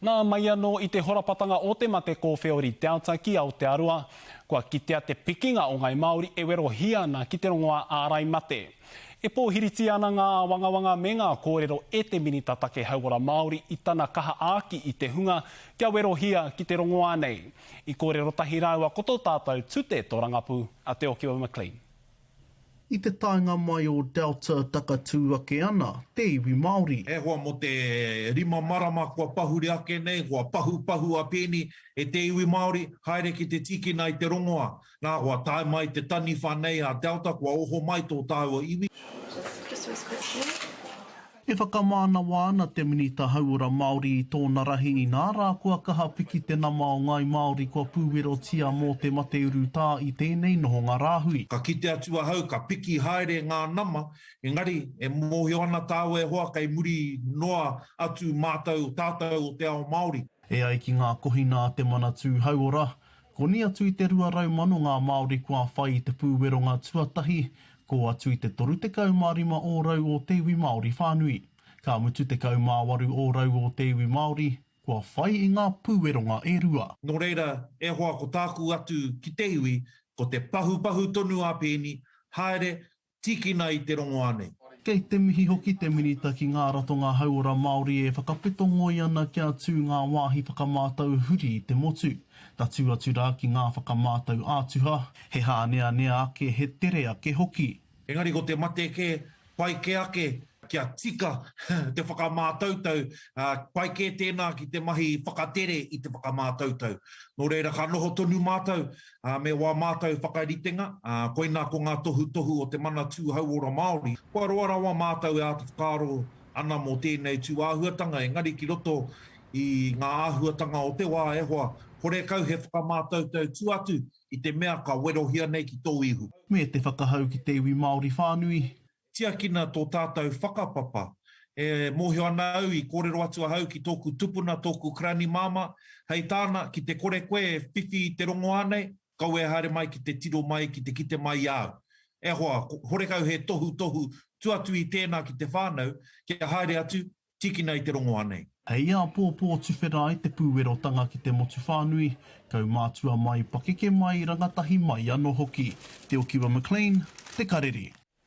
Nā mai anō i te horapatanga o te mate kōwheori Delta ki Aotearoa, kua kitea te pikinga o ngāi Māori e werohia ana ki te rongoā ārai mate. E pōhiritia ana ngā āwangawanga me ngā kōrero e te Minita Take Hauora Māori i tana kaha āki i te hunga kia werohia ki te rongoā nei. I kōrero tahi rāua ko tō tātou tute tōrangapū a Te Okiwa McLean. I te taenga mai o Delta takatū ake ana te iwi Māori. E hoa mo te rima marama kua pahure ake nei, kua pahupahu a Peeni e te iwi Māori, haere ki te tīkina i te rongoa. Nā, kua tae mai te taniwha nei a Delta, kua oho mai tō tāua iwi. E whakamānawa ana te Minita Hauora Māori i tōna rahi inā rā kua kaha piki te nama o ngāi Māori kua pūwerotia mō te mate urutā i tēnei nohonga rāhui. Ka kite atu ahau ka piki haere ngā nama, engari e mōhio ana tāua e hoa kei muri noa atu mātou, tātou o te ao Māori. E ai ki ngā kohina a te Manatū Hauora, koni atu i te 200,000 ngā Māori kua whai i te pūweronga tuatahi, Kō atu i te 35 ōrau o te iwi Māori whānui, ka mutu 18 ōrau o te iwi Māori kua whai i ngā pūweronga e rua. Nō reira, e hoa, ko tāku atu ki te iwi, ko te pahupahu tonu a Peeni, haere, tīkina i te rongoā nei. Kei te mihi hoki te Minita ki ngā ratonga hauora Māori e whakapeto ngoi ana kia tū ngā wāhi whakamātau huri i te motu. Tatū atu rā ki ngā whakamātau ā-tuha, he hāneanea ake, he tere ake hoki. Engari ko te mate kē, pai kē ake kia tika te whakamātautau, pai kē tēnā ki te mahi whakatere i te whakamātautau. Nō reira ka noho tonu mātou me wā mātou whakaritenga, koinā ko ngā tohutohu o te Manatū Hauora Māori. Kua roa rawa mātou e āta whakaaro ana mō tēnei tū āhuatanga, engari ki roto i ngā āhuatanga o te wā, e hoa, horekau he whakamātautau tua atu i te mea ka werohia nei ki tō ihu. Me te whakahau ki te iwi Māori whānui. Tiakina tō tātou whakapapa. E mōhio ana au, i kōrero atu ahau ki tōku tupuna, tōku karani māmā, hei tāna, ki te kore koe e whiwhi i te rongoā nei, kaua e haere mai ki te tiro mai, ki te kite mai i a au. E hoa, horekau he tohutohu tua atu i tēnā ki te whānau, kia haere atu, Tīkina i te rongoā nei. Hei āpōpō tuwhera ai te pūwerotanga ki te motu whānui, kaumātua mai, pakeke mai, rangatahi mai anō hoki. Te Okiwa McLean, Te Karere.